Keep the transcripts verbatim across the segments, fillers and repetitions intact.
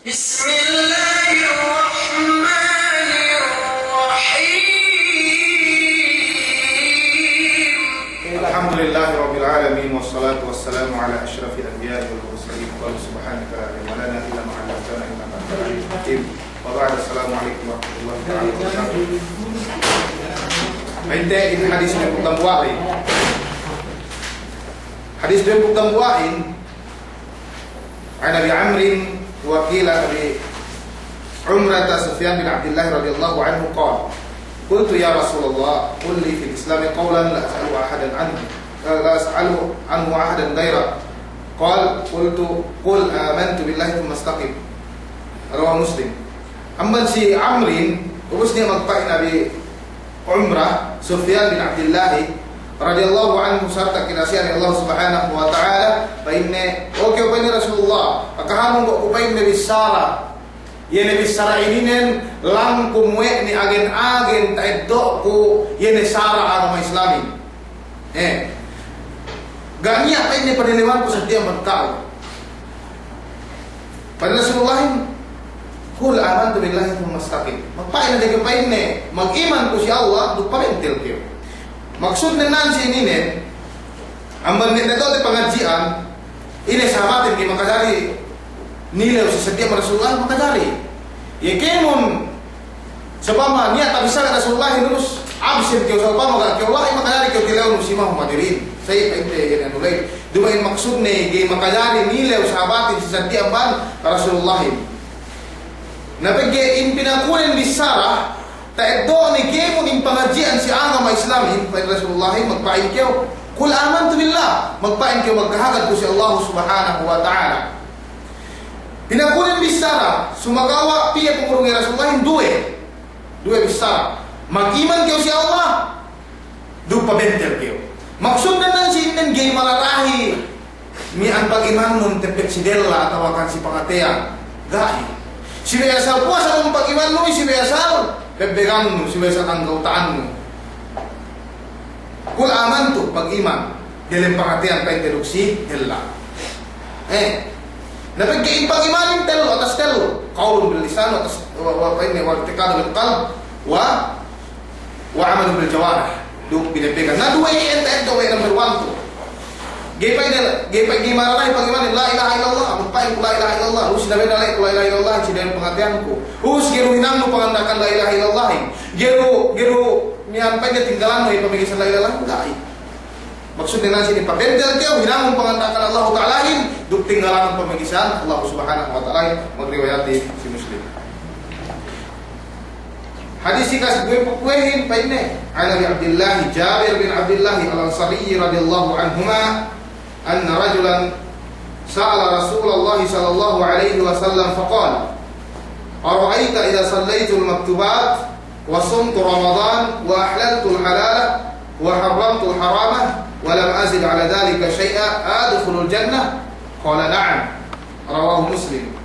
بسم الله الرحمن الرحيم. الحمد لله رب العالمين، والصلاة والسلام على أشرف الأنبياء والمرسلين. قالوا سبحانك لا علم لنا إلا ما علمتنا إنك أنت العليم الحكيم. وبعد، السلام عليكم ورحمة الله تعالى وبركاته. Pa'inte in hadis duwempū' dambuwa'in. Hadis duwempū' dambuwa'in. عن أبي عمرو وقيل أبي عمرة سفيان بن عبد الله رضي الله عنه قال: قلت يا رسول الله، قل لي في الإسلام قولا لا أسأل أحدا عنه، لا أسأل عنه أحدا غيرك. قال: قلت: قل آمنت بالله ثم استقم. رواه مسلم. Amban si Amrin, ubus niya' magpa'in Abi Umrah, Sufyan bin Abdillahi, radiyallahu anhu, sarta kinasihan Allah Subhanahu wa Ta'ala, pa'inne, "O kew," pa'inne, "Rasulullah, akahanun ko' ku," pa'inne, "bissara, iye ne bissara ininen, langkum we' ne agen-agen ta'eddo'ku, iye ne sara' agama Islamin." Eh. Ga' niya', pa'inne, padelewanku saddiya amban ka'u. Pa'in Rasulullahin, "Qul amantu billahi thumma istaqim." Magpa'in hadja kew, pa'inne, "Mag'iman ku si Allah," duk pabentel kew. Maksudnen nan si ininen, amban ne teto te pangadji'an, ine sahabatin ga'i makajari nilew si saddiya amban Rasulullah, makajari. Iye kēmon, sa'upama niya' tabissara Rasulullah, ubus absen kew, sa'upama ga' kew la'i, makajari kew tilewnu si mahum hadirin. Sa' iye pa'inte iye ne anu ley. Duma'in maksudne ga'i makajari nilew sahabatin si saddiya amban Rasulullahin. Na pegge' in pinakunen bissara, ta'eddo'ne kēmon in pangadji'an si agama Islamin, pa'in Rasulullahin, magpa'in kew, "Qul amantu billah," magpa'in kew magkahagad ku si Allah Subhanahu wa Ta'ala. Pinakunen bissara, sumagawa' piye pangurunge Rasulullahin, duwe. Duwe bissara. Mag'iman kew si Allah, duk pabentel kew. Maksudnen nan si ininen ga'i malarahi miya'an pag'imannun teppet si della atawa kan si pangateyan. Ga'i. Subey asal puwas amban pag'imannun, subey asal pebbegannu, subey asal anggawta'annu. Qul amantu, pag'iman. Delem pangateyan pa'inte duk si della. Eh. Na pegge' in pag'imanin tellu, atas tellu. Qawlun bil lisan, atas wa, wa, pa'inne, wal i'tiqadu bil qalb, wa, wa amalun bil jawarih. Duk binebbegan. Na duwe iyan ta'eddo' we' number one tu. Ga'i pa'in, ga'i pa'in, ga'i malarahi pag'imanin la ilaha illallah. Amban pa'in ku la ilaha illallah. Ubus sinabe ne la'i ku la ilaha illallah, si delem pangateyanku. Ubus ga'i du hinangnu panganda'akan la ilaha illallahin. Ga'i du, ga'i du miya'an pa'inte tinggalannu iye pamagisan la ilaha illallah, ga'i. Maksudne nan si inin pabentel kew, hinangun panganda'akan Allahu Ta'alahin, duk tinggalanun pamagisan Allah Subhanahu wa Ta'alahin, magriwayatin si Muslim. Hadis ikaduwempū' kuwehin, pa'inne, عن أبي عبد الله جابر بن عبد الله الأنصاري رضي الله عنهما أن رجلا سأل رسول الله صلى الله عليه وسلم فقال: أرأيت إذا صليت المكتوبات وصمت رمضان وأحللت الحلال وحرمت الحرام ولم أزد على ذلك شيئا أدخل الجنة؟ قال: نعم. رواه مسلم.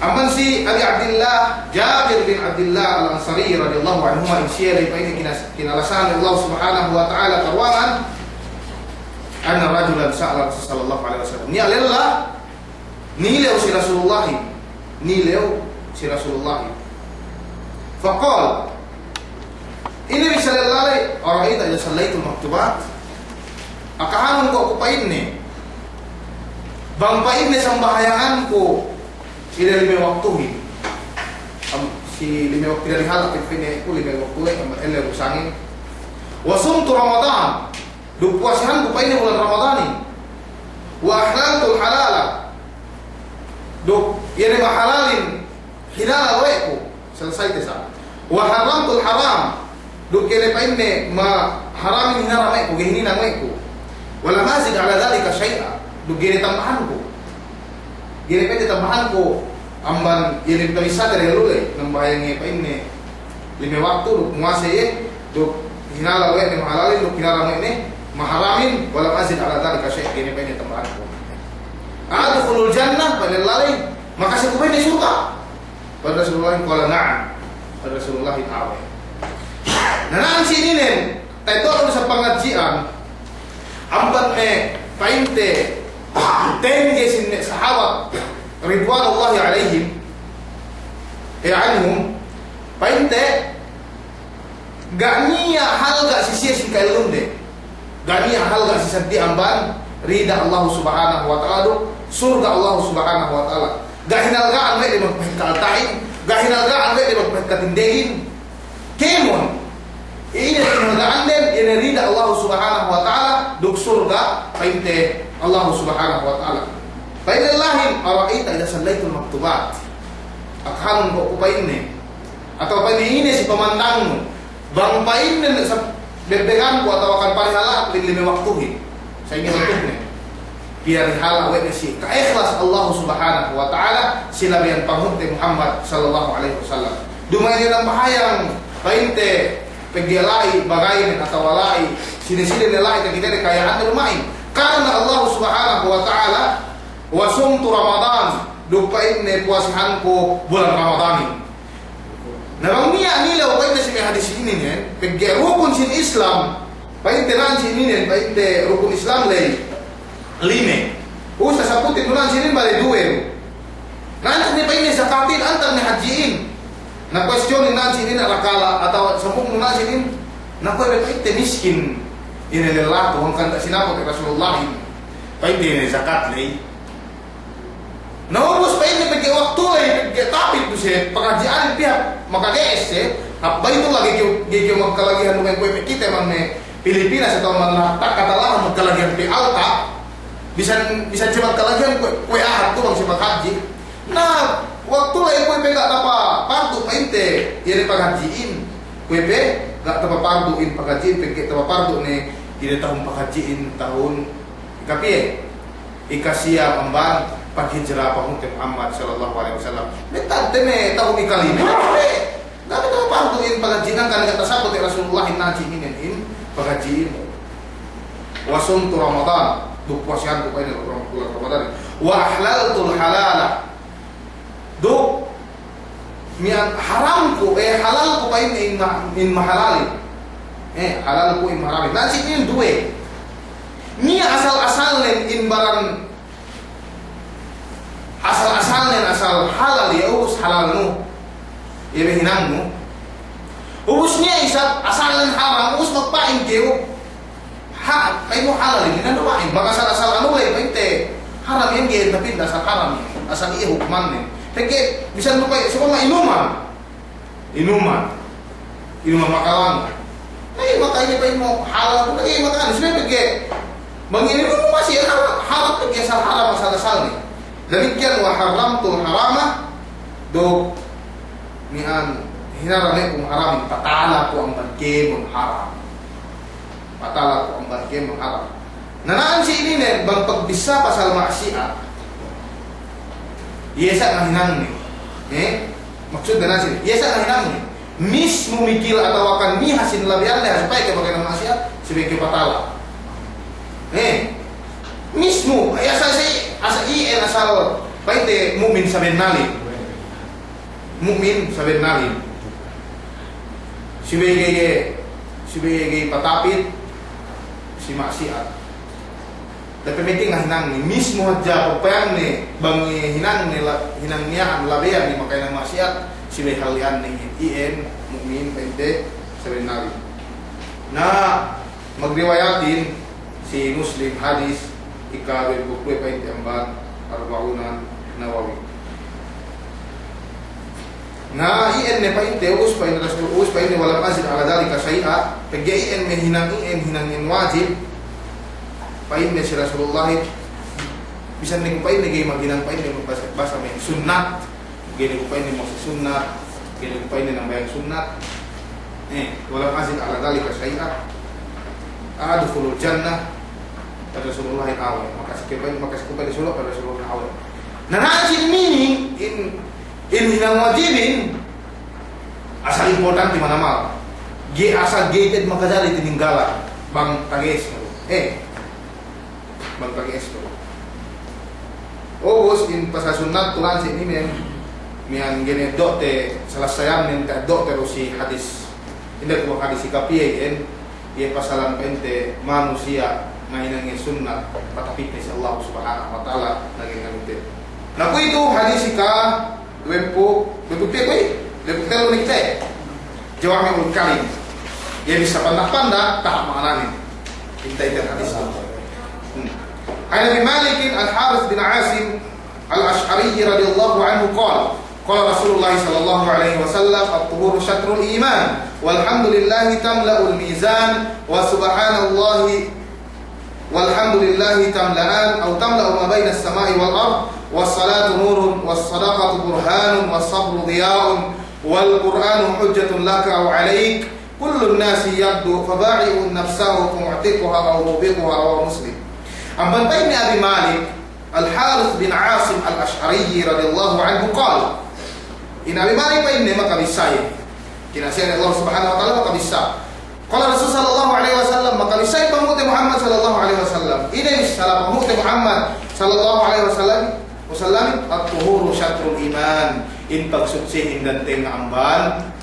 Amban si Abi Abdillah, Jabir bin Abdillah Al-Ansari radiyallahu anhuma, in siye ley pa'inne kinas-, kinalasahan Allah Subhanahu wa Ta'ala karuwangan, anna rajulan sa'ala Rasul sallallahu alaihi wasallam. Niya' lella nilew si Rasulullahin, nilew si Rasulullahin. Faqal, ine bissā lella ley, ara'aita idza sallaitul maktubat? Akahanun ko' ku pa'inne, bang pa'inne sambahayanganku ine lime waktuhin. Am, si lime waktu ine dihalal, pa'inne ku lime waktu ley, am, ellew duk sangem. Wa sumtu Ramadan, duk puwasehanku pa'inne bulan Ramadanin. Wa ahlaltul halala, duk iye ne mahalalin hinalal we' ku, selesai te sa. Wa harramtul haram, duk iye ne pa'inne maharamin hinaram we' ku, ga'i hininang we' ku. Wa lam azid ala dhalika shay'a, duk ga'i ne tambahanku. Ga'i ne pa'inne tambahanku amban iye ne tabissāte dehellu ley, nambahayang iye pa'inne lime waktu, duk muwase iye, duk hinalal we' ne mahalalin, duk hinaram we' ne maharamin, wa lam azid ala dhalika shay'a, ga'i ne pa'inne tambahanku. Adkhulul jannah, pa'in lella ley, makase ku pa'inne surga'? Pa'in Rasulullah, qala na'am. Pa'in Rasulullah, awe'. Na, nan si ininen, ta'eddo'nu sa pangadji'an, amban me' pa'inte, tengge sin me' sahabat ridwanullahi alaihim, e, anhum, pa'inte, ga' niya' halga' si siye sin ka'ellumde. Ga' niya' halga' si saddi amban rida Allah Subhanahu wa Ta'ala duk surga' Allah Subhanahu wa Ta'ala. Ga' hinalga'an we' de magpahet ka'alta'in, ga' hinalga'an we' de magpahet katindegin. Kēmon, ine hinalga'anden, ine rida Allah Subhanahu wa Ta'ala, duk surga', pa'inte, Allah Subhanahu wa Ta'ala. Pa'inne lahin, "Ara'aita idza sallaitul maktubat." Akahanun ko' ku pa'inne, atawa pa'inne ine si pamandangnu, bang pa'inne sa bebbeganku atawa kan parihala'ku in lime waktuhin. Sa'ingge waktuhin. Piyarihala' we' ne si ka'ihlas Allah Subhanahu wa Ta'ala, si labeyan Panghu'te Muhammad sallallahu alaihi wasallam. Duma'in ne nambahayang pa'inte pegge' la'i bagaynen atawa la'i sine-sine ne la'i takitede kaya'anne duma'in. Karna Allah Subhanahu wa Ta'ala, "Wa sumtu Ramadan," duk pa'inne puwasehanku bulan Ramadanin. Na bang niya' nilew pa'inte si me' hadis inin, pegge' rukun sin Islam, pa'inte na'an si inin, pa'inte rukun Islam ley lime. Ubus tasabutin du na'an si inin bale duwe. Na'an si inin pa'inte zakatin, antag ne hadji'in. Na kuwestiyonin na'an si inin rakala', atawa sambung na'an si inin, na kuwe' be pa'inte miskin. Ine lella tu, hangkan ga' sinaput we' Rasulullahin. Pa'inte ine zakat ley. Na ubus pa'inne pegge' waktu ley, pegge' tapit du siye, pangadji'an pī hap makage'es siye, hap Baitullah ga'i kew, ga'i kew magkalagihan duma'in kuwe' pe kite man me' Pilipinas atawa man lahat Takka Talahan magkalagihan pī alta', bisan, bisan siye magkalagihan kuwe', kuwe' Ahad tu bang siye maghadji'. Na waktu ley kuwe' pe ga' tapapardu pa'inte, iye ne pangadji'in, kuwe' pe ga' tapapardu in pangadji'in, pegge' tapapardu ne iye ne tahun pangadji'in, tahun ikapiye? Ikasiyam amban paghijra Panghu'te Muhammad sallallahu alaihi wasallam. Metad te me' tahun ikalime. Ga' pe tapapardu in pangadji'in hangkan ga' tasabbut we' Rasulullahin na'an si inin in pangadji'in. Wa sumtu Ramadan. Duk puwasehanku pa'inne bulan Ramadan. Wa ahlaltul halala. Duk miya'an haramku, eh, halalku pa'inne in ma-, in mahalalin. Eh, halalku in mahalalin. Na'an si inin duwe. Niya' asal-asalnen in baran, asal-asalnen asal halal, iye ubus halalnu. Iye be hinangnu. Ubus niya' isab asalnen haram, ubus magpa'in kew. Ha, pa'innu halal inin, anu pa'in, bang asal-asal anu ley, pa'inte haram iyan, ga'i tapinda asal haram iyan, asal iye hukumannen. Pegge' bisan du pa'in, sumama inuman, inuman, inuman makalangu. Na iye maka inin pa'innu halal, na iye maka anu, subey pegge' bang iye inuman masi haram, haram pegge' asal haram asal-asalne. Damikkiyan wa harramtul harama, duk miya'an hinarameku haramin, patalaku amban kēmon haram. Patalaku amban kēmon haram. Na na'an si ininen bang pagbissā pasal ma'siyat, iye sa' ngahinangne. Eh? Maksudne na'an si, iye sa' ngahinangne. Mismu mikil atawa kan miha sin labeyan le, supaya ke bang kew ma'siyat, supaya ke patala. Eh? Mismu, iye sa' si, asal iye asal pa'inte mu'min sabennalin. Mu'min sabennalin. Subey ga'i, subey ga'i patapit si ma'siyat. Dape meting ngahinangne, mismu hadja papayangne, bang hinangne la-, hinang miya'an labeyan ne makahinang ma'siyat, subey halli'anne iyan mu'min pa'inte sabennalin. Na, magriwayatin si Muslim hadis ika duwe pulu' duwe pa'inte amban Arba'unan Nawawi. Na, iyan ne pa'inte, ubus pa'inte, ubus pa'inte, "Wa lam azid ala dhalika shay'a," pegge' iyan me' hinang iyan, hinang iyan wajib, pa'inne si Rasulullah, bisan ne ku pa'inne ga'i maghinang pa'inne bahasa, bahasa me' sunnat, ga'i ne ku pa'inne masi sunnat, ga'i ne ku pa'inne nambahayang sunnat. Eh, "Wa lam azid ala dhalika shay'a, adkhulul jannah," kata Rasulullah, "Awe'." Makasi ke pa'in, makasi ku pa'in Rasulullah, kata Rasulullah, "Awe'." Na, na'an si meaning in, in hinang wajibin, asal importante manamal. Ga'i asal ga'i te'ed makajari tininggalan bang tages. Eh, bang tages tu. Ubus in pasal sunnat tu na'an si ininen, miya'an ga'i ne do'te, salassayannen ka do'te du si hadis. Inda' ku hadis ikapiye iyan, iye pasalan pa'inte manusiya' Ngahinang iye sunnat, patapitne si Allah Subhanahu wa Ta'ala, naging anu te. Na kuwe'itu hadis ika, duwempū', duwempū' piye kuwe'? Duwempū' tellu ne kite. Jawami'ul Kalim. Iye bisa pandak-pandak, tahap ma'ananen. Inta ite hadis tu. Hmm. An Abi Malik Al-Harith bin Asim Al-Ash'ari radiyallahu anhu qala, qala Rasulullah sallallahu alaihi wasallam, "At-tuhuru shatrul iman, walhamdulillahi tamla'ul mizan, wa subhanallahi, walhamdulillahi tamla'an, aw tamla'u ma bainas sama'i wal ard, was salatu nurun, was sadaqatu burhanun, was sabru diya'un, wal Qur'anu hujjatun laka aw alaik." Kullun nasi yaghdu, faba'i'un nafsahu, famu'tiquha aw mubiquha, rawahu Muslim. Amban pa'inne Abi Malik, Al-Harith bin Asim Al-Ash'ari radiyallahu anhu qala, in Abi Malik pa'inne makabissā iye. Kinasihan Allah Subhanahu wa Ta'ala makabissā. Qala Rasul sallallahu alaihi wasallam, makabissā in panghu'te Muhammad sallallahu alaihi wasallam. Ine bissā panghu'te Muhammad sallallahu alaihi wasallam, wasallam, "At-tuhuru shatrul iman." In pagsutsihin dantengnga amban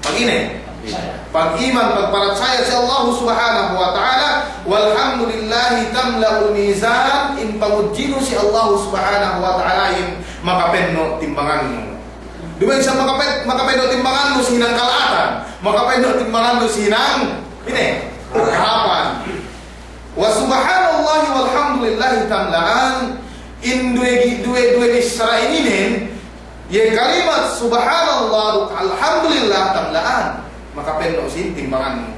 pag-ine? Pag-iman, pagparatsaya si Allah Subhanahu wa Ta'ala, walhamdulillahi tamla'ul mizan, in pamudjinu si Allah Subhanahu wa Ta'ala in makapenno' timbangannu. Duma'in sa makapen-, makapenno' timbangannu si hinang kala'atan, makapenno' timbangannu si hinang, ine, kahāpan. Wa subhanallahi walhamdulillahi tamla'an, in duwe gi-, duwe, duwe bissara ininen, iye kalimat subhanallah duk alhamdulillah tamla'an, makapenno' sin timbangannu.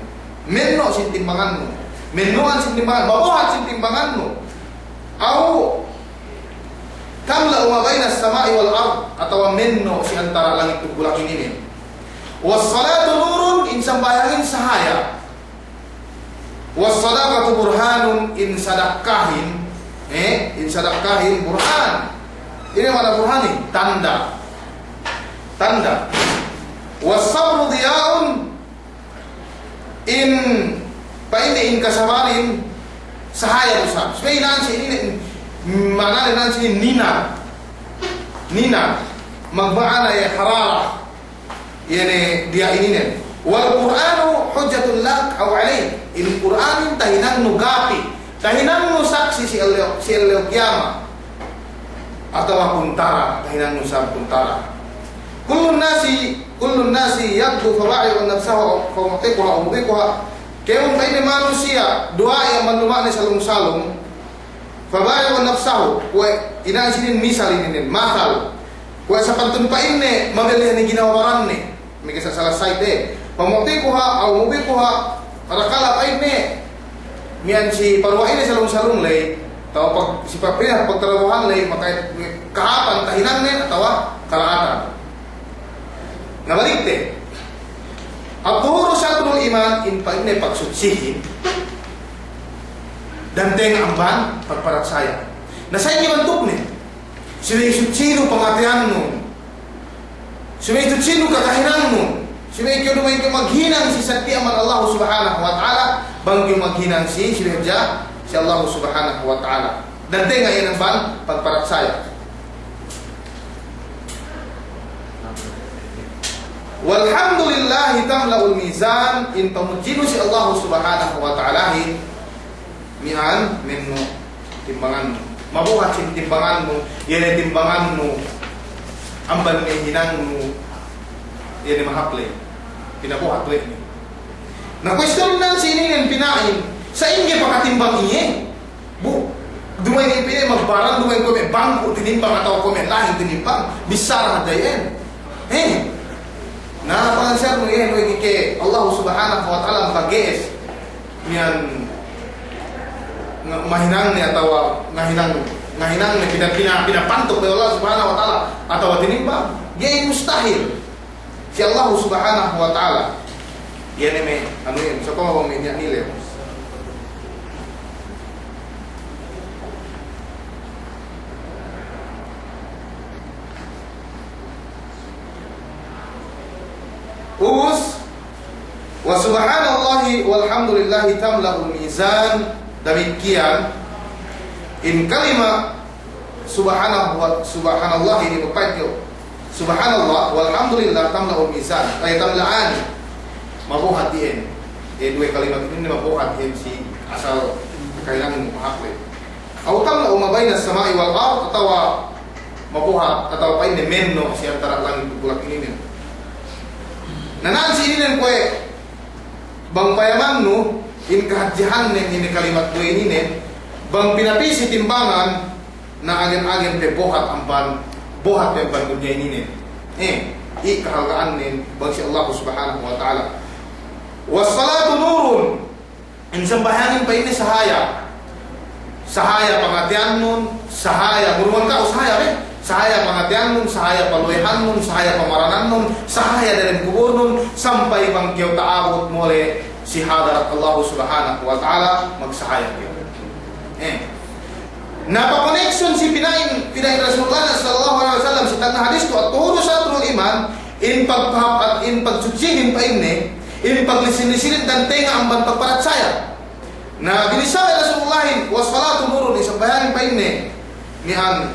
Menno' sin timbangannu. Menno'an sin timbangannu. Mabuhat sin timbangannu. Aw tamla'u ma bainas sama'i wal ard, atawa menno' si antara' langit duk bulak ininen. Was salatu nurun, in sambahayangin sahaya. Was sadaqatu burhanun, in sadakahin, eh, in sadakahin burhan. Ine ma'ana burhanin? Tanda'. Tanda'. Was sabru diya'un, in, pa'inne in kasabarin sahaya du isab. Subey nan si inin, ma'anane nan si inin ninar. Ninar. Magma'ana iye harara. Iye ne diya' ininen. Wal Qur'anu hujjatun lak aw alaik. In Qur'anin tahinangnu gapi. Tahinangnu saksi si ellew, si ellew kiyamat. Atawa kuntara, tahinangnu isab kuntara. Kullun nasi, kullun nasi yaghdu faba'i'un nafsahu famu'tiquha aw mubiquha. Kēmon pa'inne manusiya', duwa'i amban luma'ne salung-salung. Faba'i'un nafsahu, kuwe' ine sinin misal ininen, masal. Kuwe' sapantun pa'inne, mabelli ne ginawa baranne. Meke sa salasay te. Famu'tiquha aw mubiquha, rakala' pa'inne, miya'an si paruwa'ine salung-salung ley, atawa pag-, si papine pagtarabuhan ley, maka kahāpan tahinangne atawa kala'atan. Na balik te. At-tuhuru shatrul iman, in pa'inne pagsutsihin dantengnga amban pagparatsaya. Na sa'ingge bantukne? Subey sutsinu pangateyannu. Subey sutsinu kakahinangnu. Subey kew duma'in kew maghinang si saddi amban Allah Subhanahu wa Ta'ala, bang kew maghinang si, subey hadja si Allah Subhanahu wa Ta'ala. Dantengnga iyan amban pagparatsaya. Walhamdulillahi tamla'ul mizan, in pamudjinu si Allah Subhanahu wa Ta'alahin, miya'an menno' timbangannu. Mabuhat sin timbangannu, iye ne timbangannu, amban me' hinangnu, iye ne mahāp ley. Pinabuhat we' ne. Na kuwestiyonin nan si ininen pina'in, sa'ingge pakatimbang iye? Bu, duma'in iye pa'inne magbaran, duma'in kuwe' me' bangku' tinimbang atawa kuwe' me' lahing tinimbang, bissara hadja iyan. He. Na, pangansiyannu iyan we' ke Allah Subhanahu wa Ta'ala makage'es. Miya'an nga-, mahinangne atawa ngahinang, ngahinangne pina-, pina-, pinapantuk we' Allah Subhanahu wa Ta'ala atawa tinimbang. Ga'i mustahil. Si Allah Subhanahu wa Ta'ala. Iye ne me', anu iye, sa' ko' me' niya' nile. Ubus, wa subhanallahi walhamdulillahi tamla'ul mizan, damikkiyan in kalima Subhanallah, subhanallah inin magpa'in kew. Subhanallah, walhamdulillah, tamla'ul mizan. Ay, tamla'ani. Mabuhat iyan. Eh, duwe kalimat inin mabuhat iyan si asal Kahinangnu mahāp le. Aw tamla'u ma baynas sama'i wal ard, atawa mabuhat, atawa pa'inne menno' si antara' langit duk bulak ininen. Na na'an si ininen kuwe', bang payamannu, in kahadjehannen ine kalimat duwe ininen, bang pinapī si timbangan, na agen-agen pe buhat amban, buhat pe amban dunya ininen. Eh, i' kahalga'annen bang si Allah Subhanahu wa Ta'ala. Was salatu nurun, in sambahayangin pa'inne sahaya. Sahaya pangateyannun, sahaya, ngurungan ka'u sahaya be. Sahaya pangateyannun, sahaya paluwehannun, sahaya pamaranannun, sahaya dalem kuburnun, sampay bang kew ta'abut mole' si hadarat Allah Subhanahu wa Ta'ala, magsahaya kew. Eh. Na pa-connection si pina'in, pina'in Rasulullah sallallahu alaihi wasallam si tagna' hadis tu, at-tuhuru shatrul iman, in pagpahap-, in pagsutsihin pa'inne, in paglisin-lisinin dan tenga' amban pagparatsaya. Na binisara Rasulullahin, was salatu nurun, in sambahayangin pa'inne, miya'an,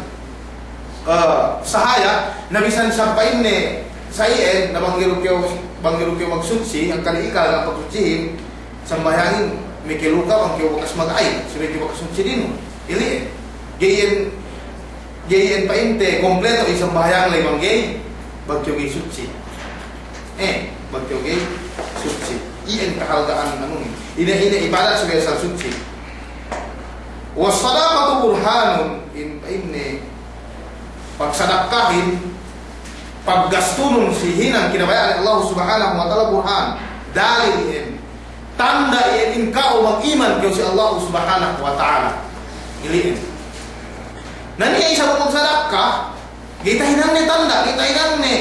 eh, sahaya, na bisan sa pa'inne, sa iyan, na bang ga'i du kew, bang ga'i du kew magsutsi, hangkan ikal na pagsutsihin, sambahayangin, meke luka bang kew bakas mag-aid, subey kew bakas sutsi dinu. Ili'in. Ga'i iyan, ga'i iyan pa'inte kompleto in sambahayang ley bang ga'i, bang kew ga'i sutsi. Eh, bang kew ga'i sutsi. Iyan kahalga'an anu ni. Ine, ine ibadat subey asal sutsi. Was sadaqatu burhanun, in pa'inne pagsadakahin, paggastunun si hinang kinabaya'an Allah Subhanahu wa Ta'ala, burhan, dalil iyan, tanda' iyan in ka'u mag-iman kew si Allah Subhanahu wa Ta'ala. Ili'in. Na niya' isab magsadaka, ga'i tahinangne tanda', ga'i tahinangne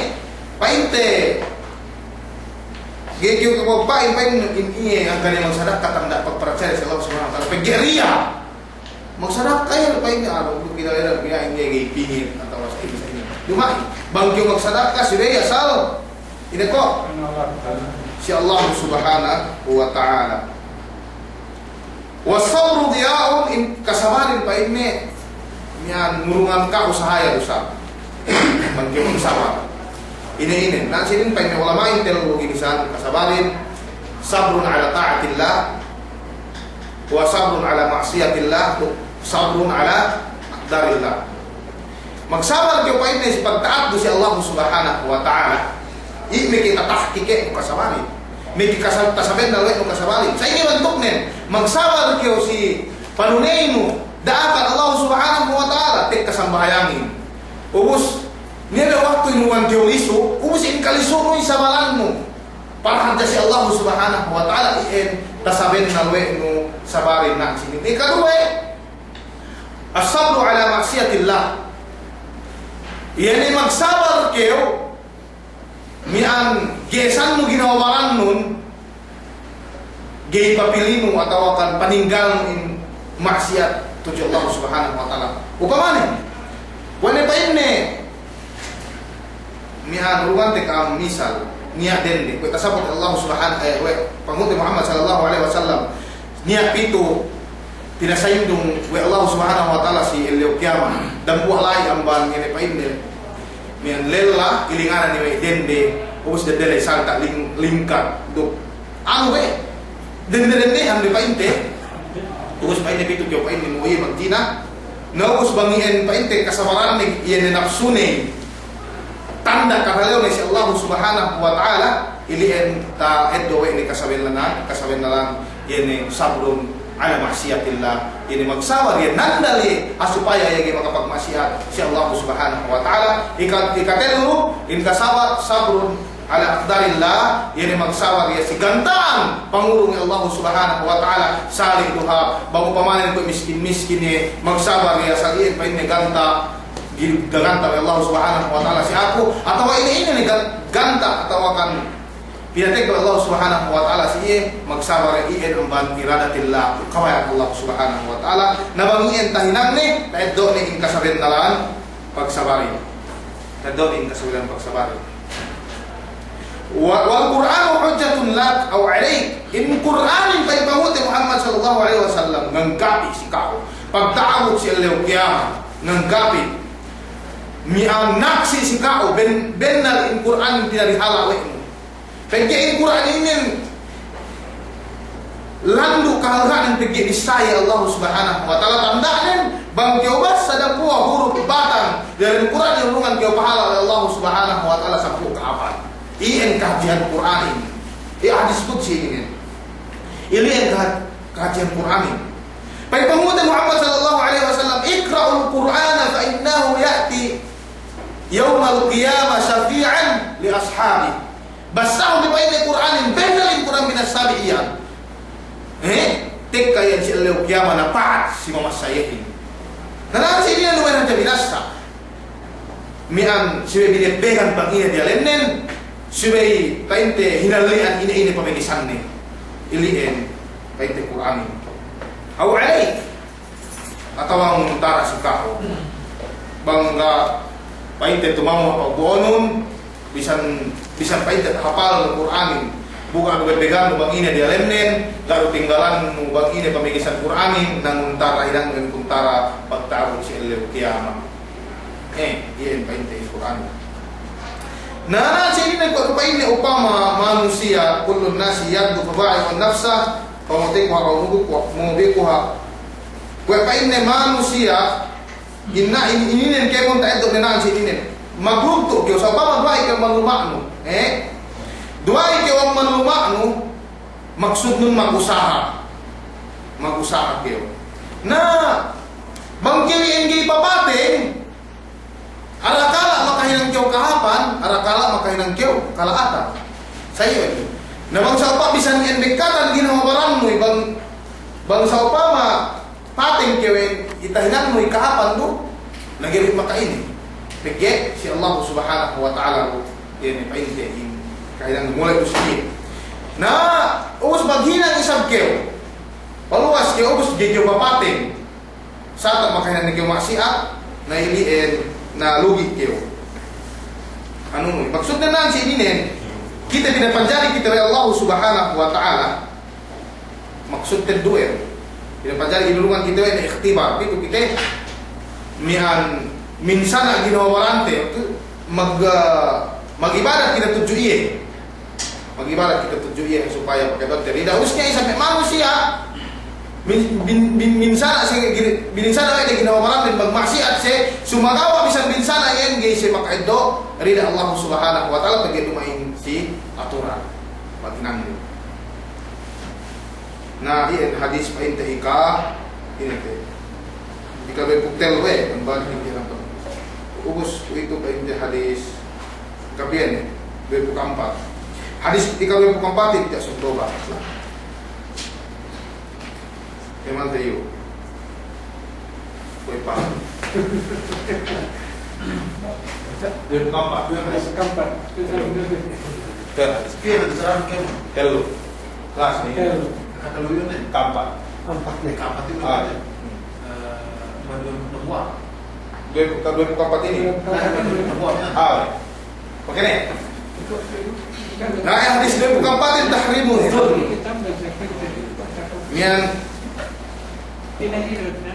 pa'inte, ga'i kew kew pa'in, pa'in in iye hangkan iye magsadaka tanda' pagparatsaya si Allah Subhanahu wa Ta'ala. Pegge' riya'. Magsadaka iye, pa'inne, anu, duk ila-ila, ila, ine, ga'i pingit, atawa sa ine, sa ine. Duma'in, bang kew magsadaka, subey asal, ine ko'? Si Allah Subhanahu wa Ta'ala. Was sabru diya'un, in kasabarin pa'inne, miya'an ngurungan ka'u sahaya dusa. Bang kew magsabar. Ine, ine, na sinin pa'inne ulama'in tellu ginisan kasabarin, sabrun ala ta'atillah, wa sabrun ala ma'siyatillah, sabrun ala aqdarillah. Magsabar kew pa'inne si pagta'atnu si Allah Subhanahu wa Ta'ala. I' meke tatahkike' mu kasabarin. Meke kasab-, tasabennal we' nu kasabarin. Sa' ine bantuknen, magsabar kew si panuneynu da'akan Allah Subhanahu wa Ta'ala, tekka sambahayangin. Ubus, niya' be waktu inuwan kew lisu', ubus in kalisu'nu in sabarannu. Parhadja si Allah Subhanahu wa Ta'ala iyan tasabennal we' nu sabarin na sinin. Ikaduwe, as-sabru ala ma'siyatillah. Iye ne magsabar kew, miya'an gesannu ginawa barannun, ga'i papilinu atawa kan paninggalnu in ma'siyat tudju Allah Subhanahu wa Ta'ala. Upamane, kuwe' ne pa'inne, miya'an urungante ka'am misal, niya' dende, kuwe' tasabut Allah Subhanahu, eh, we' Pangulute Muhammad sallallahu alaihi wasallam, niya' pitu pinasaindung we' Allah Subhanahu wa Ta'ala si ellew kiyamat, dambuwa' la'i amban ine pa'inne, miya'an lella, ilinganan iye we' dende, ubus dende la'i salta' ling-, lingkat, duk anu be, dende-dendehan be pa'inte. Ubus pa'inte pitu kew pa'inte mu iye magdina. Na ubus bang iyan pa'inte kasabaranne, iyan ne napsune, tanda' katalew ne si Allah Subhanahu wa Ta'ala, ili'en ta'eddo' we' ne kasabennalan, kasabennalan, iyan ne sabrun ala ma'siyatillah, iyan ne magsabar, iyan nandal iye, ha supaya iye ga'i makapagma'siyat si Allah Subhanahu wa Ta'ala. Ika-, ikatellu, in kasabar, sabrun ala aqdarillah, iye ne magsabar iye si ganta'an pangurung Allah Subhanahu wa Ta'ala, sali' du hāp, bang upamanen kuwe' miskin-miskin iye, magsabar iye, asal iye pa'inne ganta', gi-, ganta' we' Allah Subhanahu wa Ta'ala si aku, atawa ine-ine ne gan-, ganta', atawa kan pinategga we' Allah Subhanahu wa Ta'ala si iye, magsabar iye amban iradatillah, kabaya'an Allah Subhanahu wa Ta'ala. Na bang iyan tahinangne, ta'eddo' ne in kasabennalan pagsabarin. Ta'eddo' ne in kasabennalan pagsabarin. Wa-, wal Qur'anu hujjatun lak aw alayk. In Qur'anin pa'in Pangulute Muhammad sallallahu alaihi wasallam, nganggapi si ka'u. Pagta'abut si ellew kiyamat, nganggapi. Miya'an naksi' si ka'u, ben-, bennal in Qur'anin pinarihala' we' nu. Pegge' in Qur'an inin, landu' kahalga'nen pegge' bissā Allah Subhanahu wa Ta'ala. Tanda'nen, bang kew bassa dambuwa' huruf batang diyalem Kur'an, inurungan kew pahala we' Allah Subhanahu wa Ta'ala sampū' kahāpan. Iyan kahātihan Kur'anin. Iye hadis qudsi inin. Ili'en kahā-, kahātihan Kur'anin. Pa'in panghu'te Muhammad sallallahu alaihi wasallam, "Iqra'ul Qur'ana fa innahu ya'ti yaumal qiyamah syafi'an li ashabihi." Bassahun bi pa'inte Kur'anin, bennal in Kur'an binassa bi iyan. Eh? Tekka iyan si ellew kiyama napa'at si mamassa iyehin. Na, na, si iyan duma'in hadja binassa. Miya'an subey binebbegan bang ine diyalemnen, subey pa'inte hinalli'an ine-ine pamegesanne. Ili'en pa'inte Kur'anin. Aw alaik. Atawa nguntara si ka'u. Bang ga' pa'inte tumamo' pagbo'onun, bisan, bisan pa'inte tahapal Kur'anin. Bu ga' du bebbegannu bang ine diyalemnen, ga' du tinggalannu bang ine pamegesan Kur'anin, na nguntara hinangnu kuntara pagta'abut si ellew kiyama. Eh, iyan pa'inte Kur'anin. Na, na, si inin kuwe' pa'inne upama manusiya', kullun nasi yaghdu fa ba'i'un nafsahu, fa mubiquha, fa mubiquha. Kuwe' pa'inne manusiya', inna, in-, ininen kēmon ta'eddo' ne na'an si ininen. Maglugtu' kew, sa'upama duwa'i kew amban luma'nu, eh? Duwa'i kew amban luma'nu, maksudnun magusaha. Magusaha kew. Na, bang kew iyan ga'i papateng, arakala' makahinang kew kahāpan, arakala' makahinang kew kala'atan. Sa iyan. Na bang sa'upama bisan iyan bekkatan ginhawa barannu, bang, bang sa'upama pateng kew iyan, tahinangnu kahāpan du, na ga'i maka'inin. Pegge' si Allah Subhanahu wa Ta'ala du, iye ne pa'inte in kahinang mole' du si iye. Na, ubus maghinang isab kew. Paluwas kew, ubus ga'i kew papateng. Sarta' makahinang ne kew ma'siyat, na ili'en, na lugi' kew. Anu, maksudnen na'an si ininen, kite pinapanjari kite we' Allah Subhanahu wa Ta'ala. Maksudte duwe. Pinapanjari inurungan kite we' ne ikhtibar. Pitu kite miya'an minsana' ginhawa barante, mag-, magibadat kite tudju iye. Magibadat kite tudju iye supaya pagkadante rida. Ubus ne isab me' manusiya', min-, bin-, bin-, minsana' siye gin-, bininsana' we' ne ginhawa baranten magma'siyat siye, sumagawa' bisan binsana' iyan ga'i siye maka'eddo' rida Allah Subhanahu wa Ta'ala pegge' duma'in si aturan. Paghinangnu. Na, iyan hadis pa'inte ika, ine te. Ika duwempū' tellu we', kembali ke dalam. Ubus itu pa'inte hadis kapiyen, duwempū' ka'ampat. Hadis ika duwempū' ka'ampatin, tiya' suntoba. Eman te iyu. Kuwe' pa. Duwempū' ka'ampat. Duwempū' ka'ampat. Tellu. Tellu. Kelas ni. Tellu. Ka'ampat. Ka'ampat ni. Ka'ampat itu. Ah. Eh, duwempū', duwempū' ka'ampat ini. Ah. Oke ne. Na, hadis duwempū' ka'ampatin, tahrimu zulm. Miya'an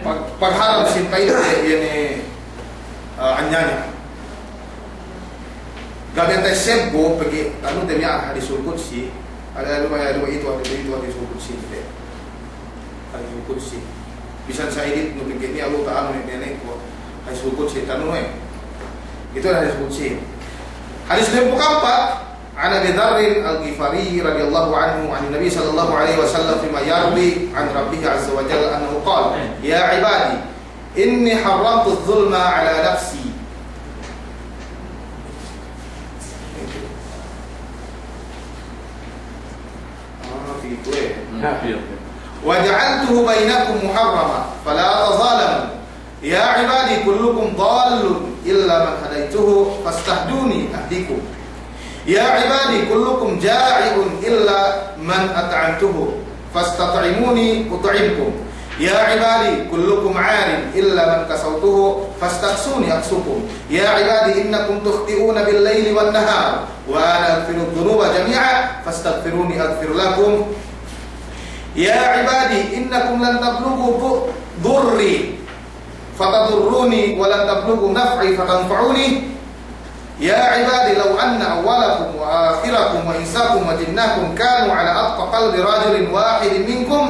pag-, pagharam sin pa'inte, iye ne, eh, anyaya. Ga' bentay sebbu, pegge' anu te miya'an hadisul qudsi. Ada, ada, ada itu, ada itu, hadisul qudsi te. Hadisul qudsi. Bisan sa'iditnu pegge' niya' lu ta'anu ne, ne, ne, ko. Hadisul qudsi ta'anu ne. Itu hadisul qudsi. Hadis duwempū' ka'ampat, عن أبي ذر الغفاري رضي الله عنه عن النبي صلى الله عليه وسلم فيما يروي عن ربه عز وجل أنه قال: يا عبادي إني حرمت الظلم على نفسي. Ah, pitu, eh. وجعلته بينكم محرما فلا تظالموا. يا عبادي كلكم ضال إلا من هديته فاستهدوني أهدكم. يا عبادي كلكم جائع إلا من أطعمته فاستطعموني أطعمكم. يا عبادي كلكم عار إلا من كسوته فاستكسوني أكسكم. يا عبادي إنكم تخطئون بالليل والنهار وأنا أغفر الذنوب جميعا فاستغفروني أغفر لكم. يا عبادي إنكم لن تبلغوا ض-، ضري فتضروني ولن تبلغوا نفعي فتنفعوني. يا عبادي لو أن أولكم وآخركم وإنساكم وجناكم كانوا على أتقى قلب رجل واحد منكم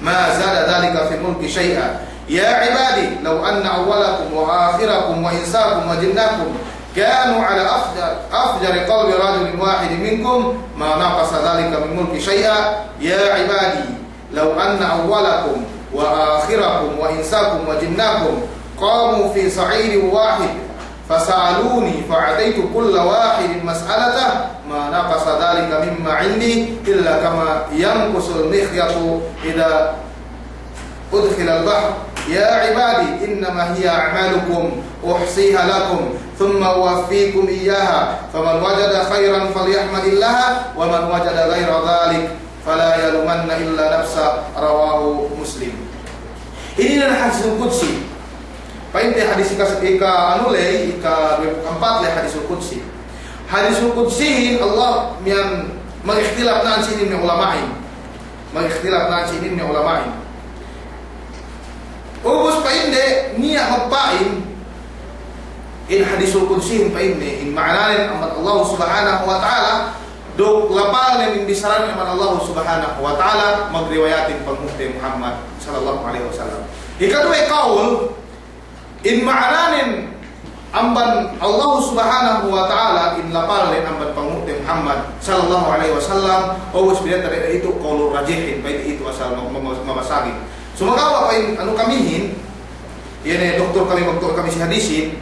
ما زاد ذلك في ملكي شيئا. يا عبادي لو أن أولكم وآخركم وإنساكم وجناكم كانوا على أفجر، أفجر قلب رجل واحد منكم ما نقص ذلك من ملكي شيئا. يا عبادي لو أن أولكم وآخركم وإنساكم وجناكم قاموا في صعيد واحد فسألوني فأعطيت كل واحد مسألته ما نقص ذلك مما عندي إلا كما ينقص المخيط إذا أدخل البحر. يا عبادي إنما هي أعمالكم أحصيها لكم ثم أوفيكم إياها فمن وجد خيرا فليحمد الله ومن وجد غير ذلك فلا يلومن إلا نفسه. رواه مسلم. Inin ne hadisul qudsi. Pa'inte hadis ika, ika anu ley, ika duwe pū' ampat ley hadisul qudsi. Hadisul qudsihin Allah miya'an mag'ikhtilaf na'an si inin me' ulama'in. Mag'ikhtilaf na'an si inin me' ulama'in. Ubus pa'inde niya' magpa'in, in hadisul qudsihin pa'inne, in ma'ananen amban Allah Subhanahu wa Ta'ala, duk lapalnen in bissaranen amban Allah Subhanahu wa Ta'ala, magriwayatin panghu'te Muhammad sallallahu alaihi wasallam. Ikaduwe kaul, in ma'ananen amban Allah Subhanahu wa Ta'ala, in lapalnen amban panghu'te Muhammad sallallahu alaihi wasallam, ubus pa'inte itu kaulur rajihin, pa'inte itu asal ma-, ma-, ma-, mabasagin. Sumagawa' pa'in anu kamihin, iye ne doktor kami, doktor kami si hadisin,